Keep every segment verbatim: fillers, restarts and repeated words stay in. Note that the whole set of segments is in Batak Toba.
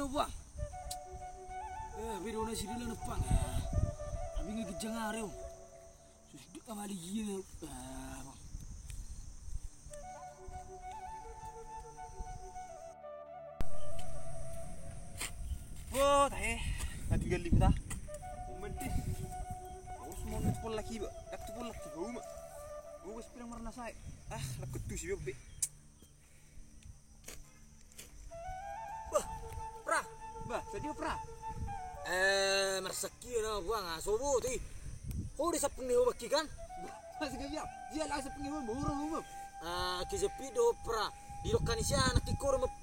Bang. Eh, beda na si Dila nepang. Eh, abing ginjang ari, Om. Sudah kembali gini. Eh, Bang. Wah, tahe. Nanti gali kita. Mending. Aku semua nempel lagi, Pak. Aku tuh pun lagi bau, Mak. Gue sepeda marna saya. Ah, laku tuh sih, Bang. Bah, Pra. Bah, sadia, Pra? Eh, marsakki na buang, ah, sobo tu i. Ho di sapung ni ho maki kan? Masih gak biar. Dia lah sapung ni ho, murah ho. Ah, ki sepi do, Pra. Di lokasi anak ki koro mep-,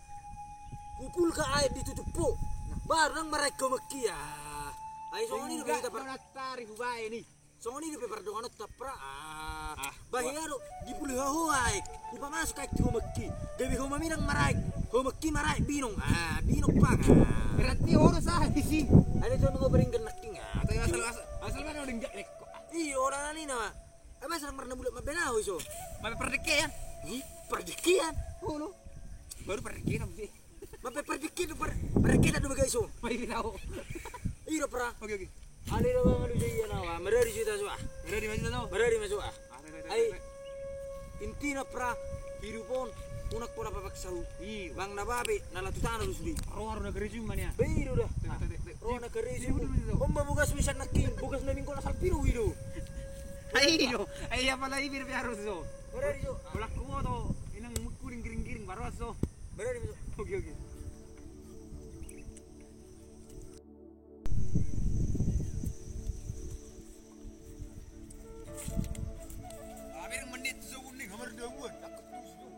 pupul ka air di tutup po. Baru nang maraik ho maki, ah. Ai songon i do hita, Pra. Tari hubaen i. Songon i dope pardonganonta, Pra. Ah, bah, ia do, di pulu ho aek. Hupamasuk aek tu ho maki. Gabe ho maminang maraek. Ho maki maraek binong. Ah, binong pang, ah. Berarti ho do salah di si. Ada tu nunggu beringgan naking, ah. Asal, asal, asal, asal mana udah enggak lek kok. Iyo, orang ani nama. Apa sedang pernah bulat mabena ho iso. Mape perdekean. Ih, perdekean. Oh, lo. Baru perdekean apa sih? Mape pardikit, par-, pardikit do bagas on. Mai di tau. I do, Pra. Oke, oke. Ale do, Bang, alu jai na, Bang. Marari jita so, ah. Marari ma jita so. Marari ma so, ah. Ah, tai, tai, tai, tai. Ai, intina, Pra, hidup on, unang pola papaksa ho. Iyo. Bang na babe, na laho tu tano do sude. Ro, ro na karejum ma nian. Be i do da. Tai, tai, tai, tai. Ro na karejum. Hidup, hidup, hidup. On ma bogas misalna kin, bogas na minggu na salpiro i do. Ai, iyo. Ai, apalagi bir biar so. Marari so. Bolak kuo to, inang mukku ring giring-giring, baru so. Berani, Mas. Oke, oke. Hampir menit sebelum nih, nomor dua bulan. Takut terus, Jo.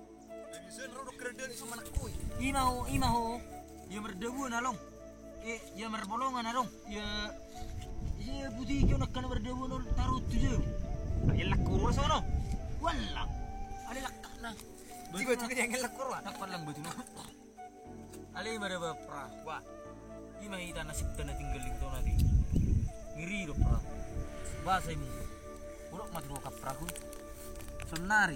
Dari sana, ro, kerendam sama anak koi. Ima ho, ima ho. Ia mardabuan, Along. Eh, ia marbolongan, Along. Ia, ia putih kau nak kena mardabuan, Along. Taruh tu jero. Ia lakkoro sono. Wala. Ale lakkana. Tiba-tiba ia lakkoro. Nak palang betul. Ale, mada ba, Pra. Wah. Ima hita nasibta na tinggal di tona di. Ngeri do, Pra. Bahasa ini. Ulok mati roka, Pra, ku. Sonari.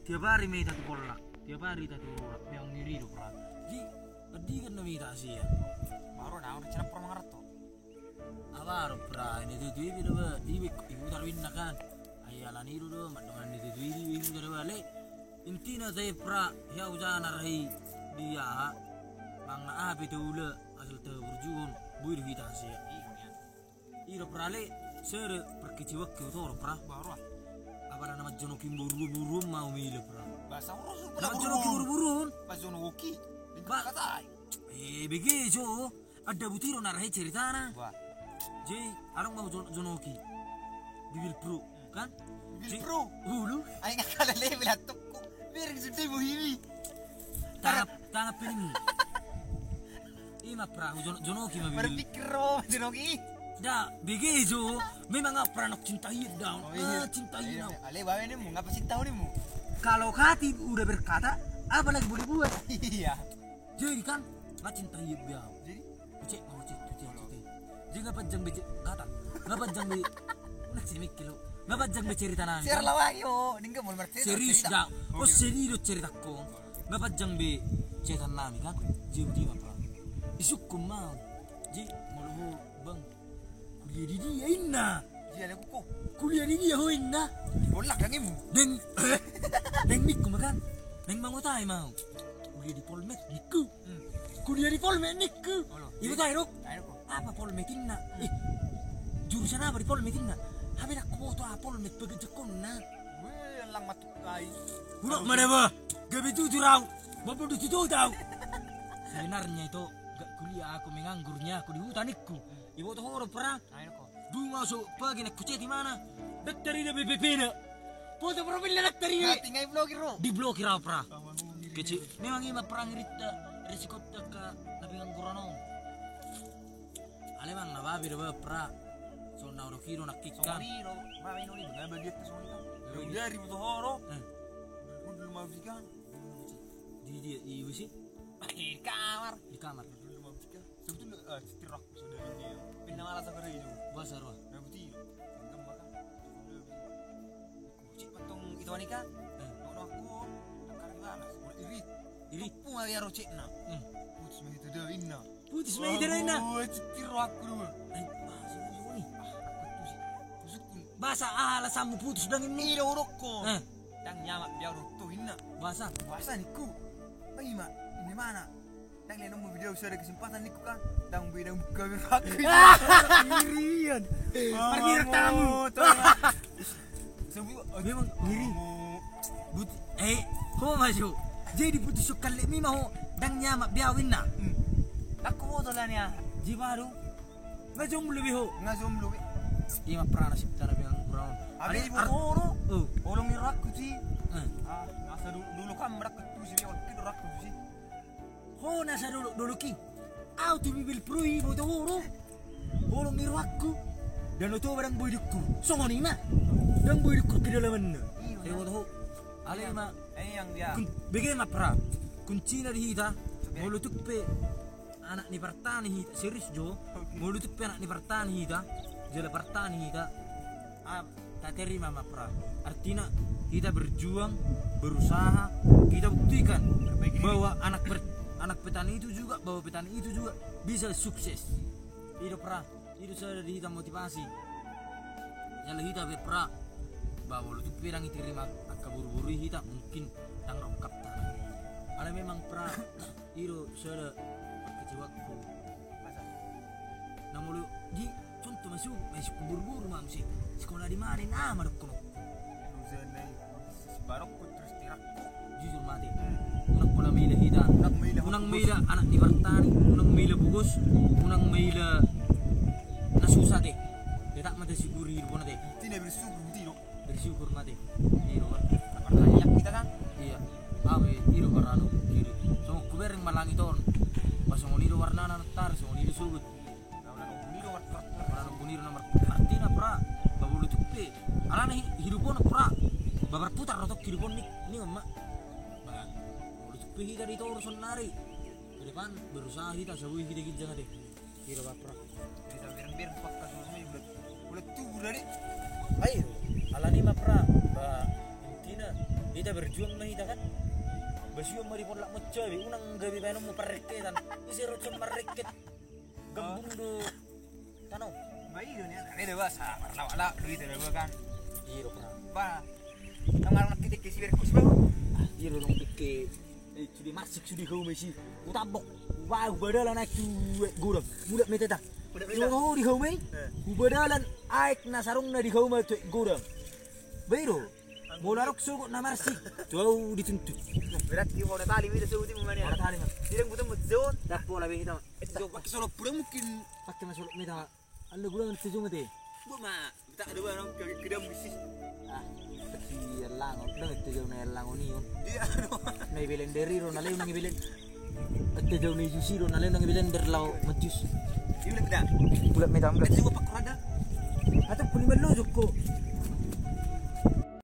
Tiap hari ma hita tu kolak. Tiap hari hita tu kolak. Memang ngeri do, Pra. Ji, pedih kan nama hita sia. Baru na, udah cenap Pra mangarto. Apa ro, Pra, ini tu tu ibi do ba, ibi, ibu taruhin na kan. Ai alani do do, mandongan ini tu tu ibi, ibu taruh balik. Intina sai, Pra, ia usaha na rahi dia. Bang na apa itu ula, asal taburjuhon, buir hita sia. I do, Pra, le, sere perkeciwak ke utoro, Pra. Baru ah. Apa na nama jonoki buru-buru mau mile, Pra. Bahasa urus, Pra. Nama jonoki buru-buru. Bahasa jonoki. Ba- Katai. Eh, begejo. Ada butiro na rahe ceritana. Wah. Jadi, adong mau jon-, jonoki. Bibil Pro, kan? Bibil Pro? Ulu. Ai, nggak kalah lebih lah toko. Biar sudah ibu hiwi. Tangap, tangap ini. Ima, Pra, jon-, jonoki ma bibil. Berpikir ro, jonoki. Da, begejo. Memang apa, Pra, nak cinta iya dong. Oh, iya. Ah, cinta iya. Iya, dong. Ale, bawa ini mu, ngapa cinta ini mu? Kalau hati udah berkata, apa lagi boleh buat? Iya. Jadi kan, nga cinta iya be au. Jadi? Cek mau cek tu cek tu. Jadi nga panjang be cek, gata. Nga panjang be. Nak sini mikir lo. Nga panjang be cerita nami. Share lawak yo, ningga mau mercek. Serius dah. Oh, serius lo cerita ko. Nga panjang be cerita nami kan. Jadi udah apa? Isuk ko mau. Jadi mau lo, Bang. Kuliah di dia inna. Dia lagu ko. Kuliah di dia ho inna. Bolak dang imu. Deng, deng nikku makan. Deng mangotai mau. Kuliah di Polmed nikku. Hmm. Kuliah di Polmed nikku. Olo. Ibu tai ro. Apa Polmed inna? Eh, jurusan apa di Polmed inna? Hape nak kuboto ah Polmed pegejakonna. Weh, lang matuk kai. Udah mana bah? Gabe jujur au. Bapak udah jujur tau. Sebenarnya itu gak kuliah aku, menganggurnya aku di hutan nikku. Iboto ho do, Pra. Ai, nako. Dunga so pagi nak kuceti mana? Daktar ida B P P na. Foto profil na daktar ida. Tinggal blokir ro. Di blokir au, Pra. Kecil. Memang ima, Pra, ngeritta. Resikotta ka na pengangguran on. Ale bang, na babi do ba, Pra. So na oro kiro nak kikka. Songoni do. Babi no ni do. Na babi etta songoni kan. Dari butuh horo. Eh. Dulu mau bikin. Di dia, i wisi. Di kamar. Di kamar. Dulu mau bikin. Sebetulnya, eh, tirak saudara ini. Pindah malah sabar itu. Bahasa roh. Nah, betul. Enggak makan. Cek patung itu wanita. Eh. Nong aku, angkar gimana? Iri. Iri. Pun aja rocek na. Hmm. Putus begitu. Inna. Putus ma hita do inna. Oh, cuti rohakku do. Ai, bahasa ni. Ah, aku tusi. Maksudku. Bahasa alasanmu putus dang inna. Ida urokkon. Eh. Dang nyaman biar rotto inna. Bahasa. Bahasa niku. Bagaimana? Ini mana? Dang leno mau video sudah kesempatan niku kan. Dang beda buka berpaku. Irian. Pergi tamu. Memang ngiri. But, eh, ho majo. Jadi putus sukal lek mima ho dang nyaman biawin na. Aku foto lah nia. Jiba do. Nga jomblo be ho. Nga jomblo be. Ima prana siptana bilang kurang. Abi di foto. Oh. Olong ni rohakku si. Ah, masa dulu dulu kan merak tu si biawin rohakku si. Ho na sadolok-dolok i. Au tu bibel pro i boto ho do. Holong ni rohakku. Dang oto ba dang boi diukur. Songon i ma. Dang boi diukur kedalamanna. Sai boto ho. Alai ma. Bege ma pra. Kuncina di hita. Molo tung pe anak ni parta ni hita. Serius jo. Molo tung pe anak ni parta ni hita. Jala parta ni hita. Ah, taterima ma pra. Artina hita berjuang, berusaha, kita buktikan bahwa anak ber- anak petani itu juga, bahwa petani itu juga bisa sukses. I do pra, i do sada di hita motivasi. Jala hita pe pra, bahwa molo tung pe dang diterima angka boru-boru i hita mungkin dang rongkap tanah. Alai memang pra, i do sada parkecewakku. Na molo di contoh masuk masuk boru-boru ma muse sikola di mana nama dokkon. Jujur mate. Unang pola maila hita. Unang maila anak ni parta ni, unang maila bogos, unang maila na susah te. Tetap mate siguri hidup na te. Tidak bersyukur, tidak. Bersyukur mate. Iya, Pak. Pertanyaan kita kan? Iya. Awe, iro barano kiri. Songon kubereng ma langit on. Ba songon i do warnana nantar, songon i do sogot. Warnana buni do warnana buni do nomor. Artina pra, ba molo tung pe. Alana hidup on pra. Ba berputar do tong hidup on ni, ni ma. Ba molo tung pe hita di toru sonari. Ke depan berusaha hita sabui hita ginjang ate. Ira bapra. Jadi sampai bereng pakka semua udah udah tubuh dari. Ayo, alani ma pra. Ba intina hita berjuang ma hita kan. Basium ma di porlak mocca be unang gabe baenonmu parrekketan. Isi rocon marrekket. Gambung do tano. Ba ido ni anak. Ada ba sa parlawak lak do ita da ba kan. Iro pra. Ba. Nang marang kita ke si berkus ba. Iro dong pike. Eh, sude marsik sude hau mesi. Utabok. Wah, ubadalan aek tu aek godang. Mulak mete ta. Mulak mete. Yo di hau mei. Eh. Ubadalan aek na sarungna di hau ma tu aek godang. Bairo. Molo arok sogot na marsik. Tu au dituntut. Berarti ho na tali mita sogot i mania. Ho na tali ma. Tidak butuh mut zon. Dah pola be hita. Eh, pakai solop pura mungkin. Pakai ma solop mita. Anda gudang itu cuma te. Gua ma. Tak ada barang kaki kedam bisi. Ah, tapi erlang, udah itu jauh na erlang on i on. Iya. Na i blender i ro na lew nang i blender. Itu jauh na i jus i ro na lew nang i blender laho manjus. Iya, udah kita. Udah meta, udah. Itu gua pakai ada. Atau puli melo joko.